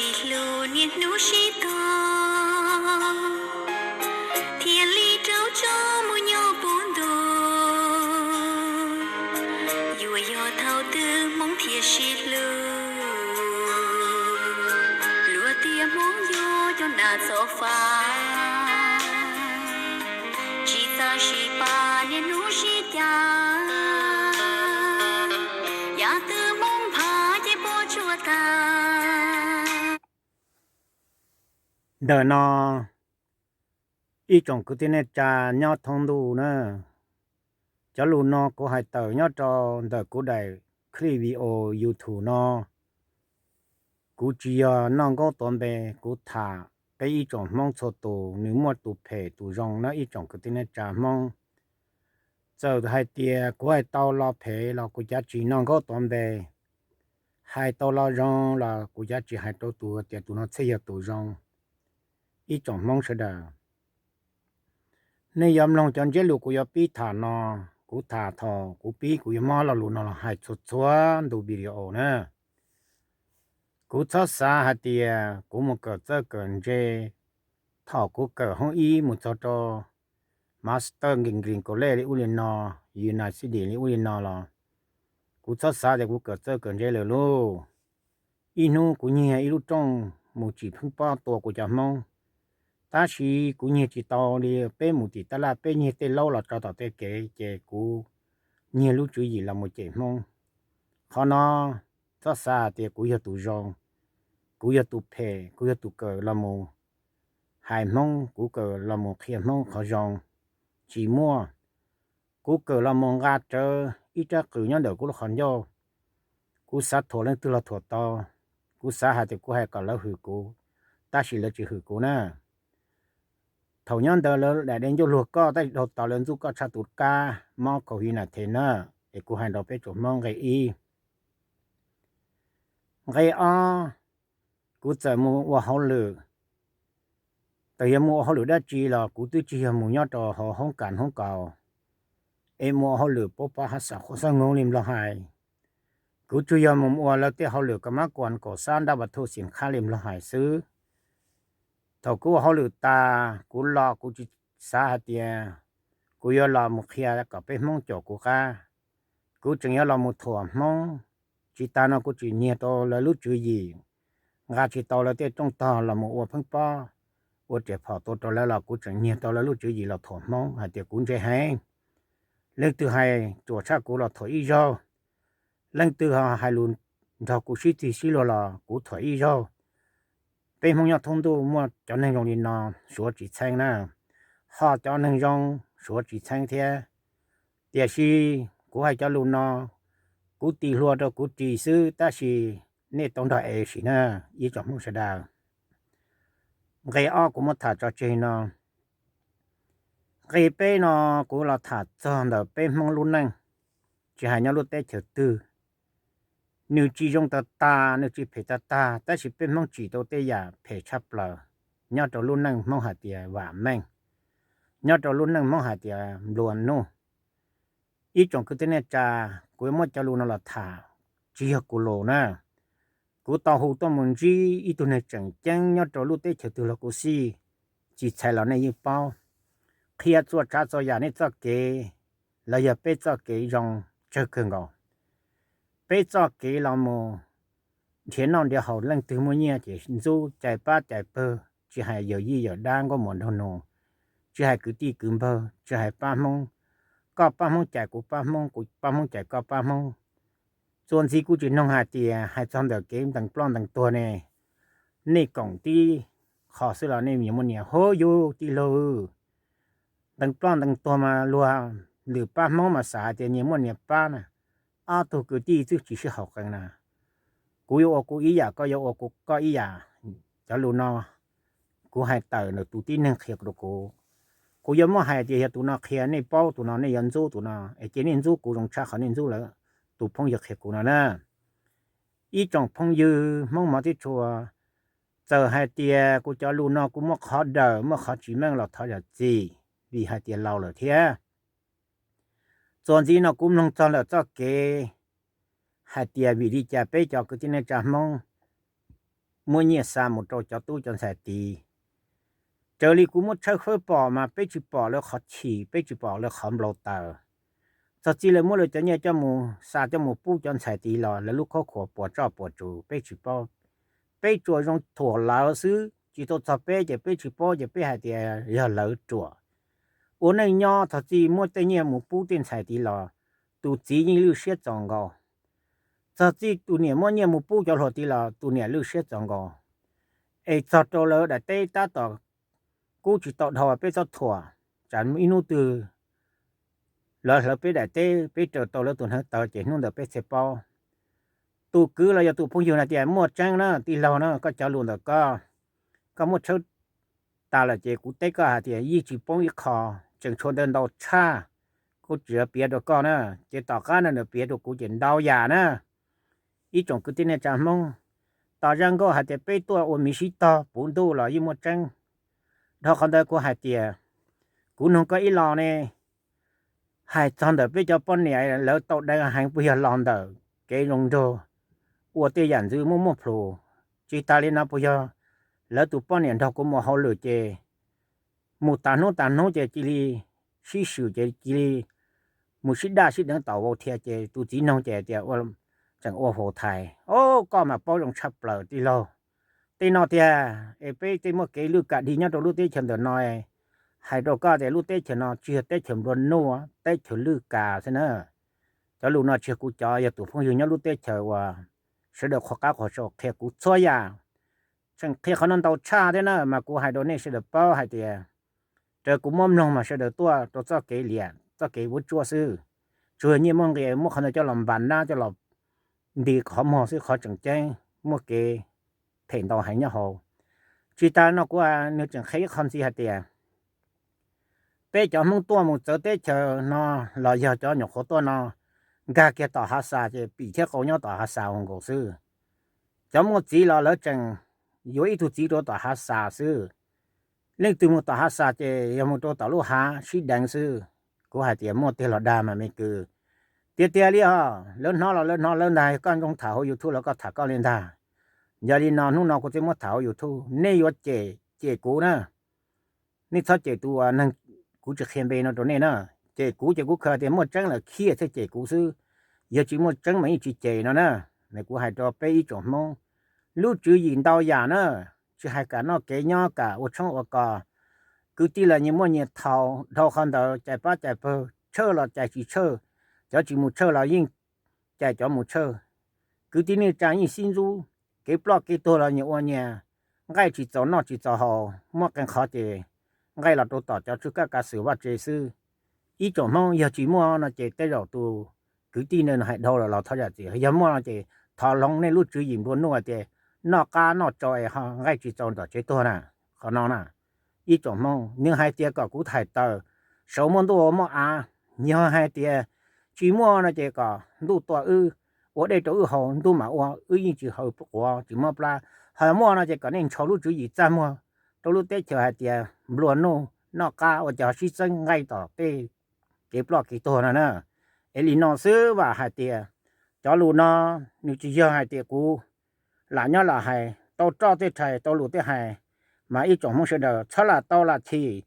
Sib hlub niaj hnub sib tog, thiaj li rau tso mus nyob puv ntuj. Yuav yog thaum twg Hmoob thiaj sib hlub, luag tias Hmoob yog cov nas txob fab, tsis txawj sib pab niaj hnub sib cav, yam twg Hmoob phav ces puas tsuaj tag. Ntawm no, ib tsoom kwv tij neej tsa nyob thoob ntuj na, cov lus no kuv hais tawm nyob rau ntawm kuv daim clip video YouTube no. Kuv tsis yog noj nkaub tuav npe, kuv tham peb ib tsoom Hmoob txhua tus, nws muaj tus phem tus zoo na ib tsoom kwv tij neej tsa Hmoob. Txawm hais tias kuv hais tau lo phem los kuv cav tsis noj nkaub tuav npe, hais tau lo zoo los kuv cav tsis hais rau tus tias tus no thiaj yog tus zoo. Ib tsoom Hmoob sawv daws, nej yuav mloog cov ntsiab lus kuv yuav pib tham no, kuv tham thaum kuv pib kuv yuav muab lo lus no los hais txhua txhua ntu video na. Kuv txhob xav hais tias kuv mus kawm txawj kawm ntse, thaum kuv kawm hoob ib mus txog rau master degree college li ub li no, university li ub li no los, kuv txhob xav tias kuv kawm txawj kawm ntse lawm lauj. Ib hnub kuv nyiag ib lub rooj mus tsim pheeb pob tua kuv cov Hmoob, tab sis kuv nyiag tsis tau li. Peb mus tim tab laj peb nyiag tej laub los tso tom tej kev ces kuv nyiag lub tswv yim los mus cem Hmoob. Qhov no txhob xav hais tias kuv yog tus zoo, kuv yog tus phem, kuv yog tus kawm los mus hais Hmoob, kuv kawm los mus qhia Hmoob qhov zoo. Tsis muaj. Kuv kawm los mus nqa rawv ib rab qws nyob ntawm kuv lub qhov ncauj, kuv xav thuam leej twg los thuam tau. Kuv xav hais tias kuv hais kom lawv hwm kuv, tab sis lawv tsis hwm kuv na. Thaum nyob ntawd lawv daim de ncuj luag koj, tab sis dhau tod lawv ntxub koj tshaj tus kab mob covid nineteen na. Es kuv hais rau peb tsoom Hmoob nqe ib. Nqe ob, kuv txawm mus ua hauj lwm, txawm yog mus ua hauj lwm dab tsi los kuv twb tsis yog mus nyob rau hauv hoob kas hoob kaus, es mus ua hauj lwm pab pab hab xam qhuas xab noog li Nplog hais. Kuv tsuas yog mus ua lawv tej hauj lwm kom mab kuas kaum xab nrab vas thuj xim qhab li Nplog hais xwb. Thaum kuv ua hauj lwm tas kuv los kuv tsis xav hais tias kuv yuav los mus qhia kom peb Hmoob caum kuv qab. Kuv tseem yuav los mus thuam Hmoob. Tsis tas no kuv tseem nyiag tau lawv lub tswv yim, nqa tsis tau lawv tej rooj tog los mus ua pheeb pob, ua riam phom tua rau lawv los kuv tseem nyiag tau lawv lub tswv yim los thuam Hmoob hais tias kuv ntse heev. Leej twg hais ruam tshaj kuv los thuam ib zaug, leej twg hais lus nrog kuv sib tig sib luag los kuv thuam ib zaug. Peb Hmoob nyob thoob ntuj muaj cov neeg zoo li no suav tsis txheeb na, ho cov neeg zoo suav tsis txheeb thiab. Tiam sis kuv hais cov lus no, kuv tis hlua rau kuv ris xwb tab sis nej tau nrog ev sim na, ib tsoom Hmoob sawv daws. Nqe ob kuv muab tham tso tseg no. Nqe peb no kuv los tham txog ntawm peb Hmoob lub neej, tsis hais nyob lub teb chaws twg, nws tsis zoo tag tag, nws tsis phem tag tag, tab sis peb Hmoob tsim tau tej yam phem tshaj plaws nyob rau lub neej Hmoob hais tias vam meej, nyob rau lub neej Hmoob hais tias nplua nuj. Ib tsoom kwv tij neej tsa, kuv yuav muab cov lus no los tham, tsis yog kuv lus na. Kuv tau hu tuaj mus ntsib ib tug neeg tseem ceeb nyob rau lub teb chaws twg los kuv xij, tsis txhais los nej yeej paub. Qhia txhua tsav txhua yam nej txoj kev, los yog peb txoj kev zoo tsawg kawg nkaus. Peb txoj kev los mus nrhiav noj nrhiav haus, leej twg muaj nyiaj ces ntxub cais pab cais pawg, tsis hais yawm yij yawm dab nkauj muam nraug nus, tsis hais kwv tij kwv npawg, tsis hais pab Hmoob, koj pab Hmoob cais kuv pab Hmoob, kuv pab Hmoob cais koj pab Hmoob. Txuas ntxiv kuv tsis noog hais tias hais txog ntawm kev ntees ploj ntees tuag ne, nej koom tib qho xwb los nej nyias muaj nyias, hov yus tij laug, ntees ploj ntees tuag mas luag lwm pab Hmoob mas xav hais tias nyias muaj nyias pab na. Ob tug kwv tij twb tsis sib haum qee na, kuv yuav ua kuv ib yam, koj yuav ua kuv koj ib yam. Cov lus no kuv hais tawm ntawm tus tib neeg qhia rau kuv. Kuv yuav muab hais tias yog tus no qhia nej paub tus no, nej yuav ntxub tus no es ces nej ntxub kuv zoo tshaj qhov nej ntxub lawv tus phooj ywg qhia kuv no na. Ib tsoom phooj ywg Hmoob hmov thiab tshua, txawm hais tias kuv cov lus no kuv muaj qhov dawm muaj qhov tsis meej los thov zam txim, vim hais tias laus lawm thiab. Txuas ntxiv no kuv mloog txog lawm txoj kev hais tias vim li cas peb cov kwv tij neej tsa Hmoob muab nyiaj xa mus rau cov tub cov ntxhais tid. Raws li kuv muab tshawb fawb pom mas peb tsis pom lawv qhov chim, peb tsis pom lawv qhov npau taws. Txog txij lawv muab lawv cov nyiaj coj mus xa coj mus pub cov ntxhais tid los lawv lub khaub khuam puas tsoj puas tsuv peb tsis paub. Peb tsuas zoo thuam lawv xwb, tsis tau txog peb ces peb tsis paub ces peb hais tias yog lawv ruam. Ua neej nyob txog txij muab tej nyiaj mus pub tej ntxhais tid los tus txiv yeej lwj siab txaus nkaus. Txog txij tus niam muab nyiaj mus pub cov hluas tid los tus niam lwj siab txaus nkaus. Es txog rau lawv daim teb tab tom kub tsis tau dhau peb txob thuam, tsam ib hnub twg lawv hlawv peb daim teb peb raws tau lawv tus hneev taw ces hnub ntawd peb thiaj paub. Tus kwv los yog tus phooj ywg hais tias muaj tseeb na tij laug na, koj cov lus ntawm koj, koj muab tshawb tas lawm ces kuv teb koj hais tias yeej tsis poob ib qho, tseem tshuav ntau ntau tshaj. Kuv tsis piav rau koj na, ces tom qab no nws piav rau kuv ces ntau yam na. Ib tsoom kwv tij neej tsa Hmoob, tos zaj nkauj hais tias peb tuaj ua miv sib tog puv ntuj los yeej muaj tseeb. Dhau qhov ntawd kuv hais tias, kuv nug koj ib los ne, hais txog ntawm peb cov poj niam lawv tau deev heev puas yog los ntawm kev zoo nraug, ua tej yam ntxwv muaj muaj plhus? Tsis tas li no puas yog lawv tus poj niam nrog kuv mus hauj lwm ces mus tas hnub tas hnub ces cia li sib swm ces cia li mus sib daj sib deev tom vau thiab ces tus txiv noog ces tias tseem ua faus thais. Au, koj mas paub zoo tshaj plaws tij laug. Tej no tiag es peb tej muaj kev lwj kam dig nyob rau lub teb chaws ntawm no, hais rau koj tias lub teb chaws no tsis yog teb chaws nplua nuj, teb chaws lwj kam xwb na. Cov lus no tsis yog kuv cov, yog tus phooj ywg nyob lub teb chaws uas sawv daws qhuas qab qhuas sau qhia kuv txhua yam. Tseem qhia qhov no ntau tshaj thiab na mas kuv hais rau nej sawv daws paub hais tias raws kuv muab mloog mas sawv daws tuaj rau txoj kev liam txoj kev vuab tsuab xwb. Tsuas yog nyiaj muaj nqis muab qhov ntawd coj los npas nab coj los nti qhov muag xwb, qhov tseem ceeb muaj kev phem ntau heev nyob hauv. Tsis tas no kuv nws tseem qhia ib qho ntxiv hais tias peb cov Hmoob tuaj mus txawv teb chaws no los yog cov nyuam qhuav tuaj no nkag kiag tom hav xas ces pim thiab qau nyob tom hav xas ua nkaus xwb. Cov muaj txiv los lawv tseem yuav ib tug txiv rau tom hav xas xwb. Leej twg mus tom hav xas ces yog mus rau tom lub hav sib deev xwb. Kuv hais tias muaj tiag los dag mas me kwv. Tiag tiag li os, lawv hnov los lawv hnov lawv ntag, koj zoo tham hauv YouTube los koj tham koj li ntag. Yog li no hnub no kuv thiaj muab tham hauv YouTube, nej yuav cem cem kuv na. Nej txhob cem tus uas neeg kuv tsis qhia npe no rau nej na. Cem kuv ces kuv khaws tias muaj tseeb lawm khiav thiaj cem kuv xwb. Yog tsis muaj tseeb mas yeej tsis cem no na. Nws kuv hais rau peb ib tsoom Hmoob, lub tswv yim ntau yam na, tsis hais kam noj kev nyob kam ua tshoob ua kos. Kwv tij los nyias muaj nyias thaum dhau qhov ntawd cais pab cais pawg, tshawj los cais tsis tshawj, cov tsis mus tshawj los yeej cais cov mus tshawj. Kwv tij neej tsa yeej sib ntxub, kev ploj kev tuag los nyias ua nyias, nqaij tsis txaus noj tsis txaus haus, muaj qee qhov ces nqaij los rau tom cov tswj kab kav xwm vaj tse xwb. Ib tsoom Hmoob yog tsis muaj no ces tej zaum tus kwv tij neej no hais dhau lawm los thov zam txim, yog muaj no ces thov hloov nej lub tswv yim nplua nuj tias noj qab noj tsau es ho nqaij tsis txaus nram tsev tuag na. Qhov no na, ib tsoom Hmoob nws hais tias kom kuv hais taws, saud muaj ntuj muaj av, yog hais tias tsis muaj no ces kom ntuj tua wb, ua dej rau wb haus ntuj mam ua, wb yeej tsis haw quav tsis mob plab. Ho muaj no ces kom nej ntshaus lub tswv yim txaj muag rau lub teb chaws hais tias nplua nuj noj qab ua cas ho sib txeeb nqaij tom tej kev ploj kev tuag no na. Es li no xwb vam hais tias cov lus no nws tsis yog hais tias kuv lam nyob lam hais, tau roj tej rhais tau lus tej hais, mas ib tsoom Hmoob sawv daws txhob lam tau lam chim.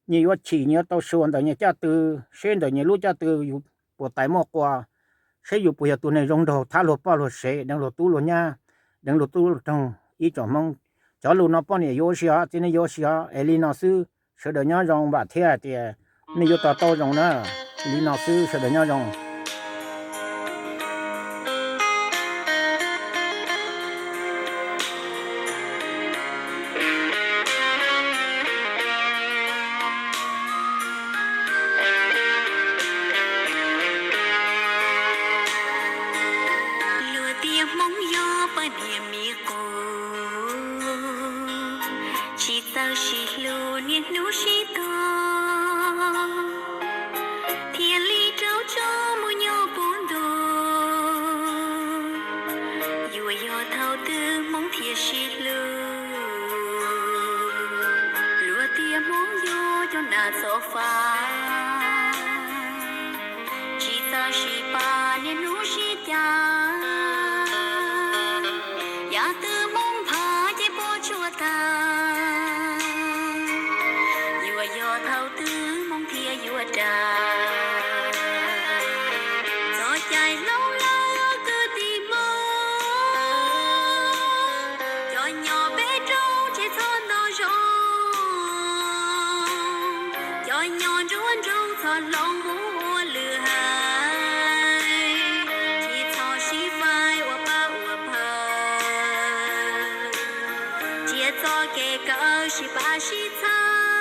Nyias yuav chim nyias yuav tau xyuas ntawm nyias caj tw, seb ntawm nyias lub caj tw yus puas tais muaj qua, seb yus puas yog tus neeg zoo nraug thab luag poj luag sev, deev luag tub luag nyab, deev luag tub luag roog. Ib tsoom Hmoob, cov lus no poj niam yuav ua si os, txiv neej yuav ua si os. Es li no xwb, sawv daws nyob zoo, vam thiab hais tias nej yuav to taub zoo na. Li no xwb, sawv daws nyob zoo. Luag tias Hmoob yog poj niam mi qus, tsis txawj sib hlub niaj hnub sib tog, thiaj li rau tso mus nyob puv ntuj. Yuav yog thaum twg Hmoob thiaj sib hlub? Luag tias Hmoob yog cov nas txob fab, tsis txawj sib pab niaj hnub sib cav. Yam twg Hmoob pab tag, yuav yog thaum twg moo thiaj yuav ras. Txoj cai hloov lawm kwv tij Hmoob, cov nyob peb roob tsev txhob nto zoo, cov nyob nruab nroog txhob hloov mus ua lwm haiv, tsis txhob sib faib ua pab ua pawg, tsiab txoj kev kawm sib pab sib txhawb.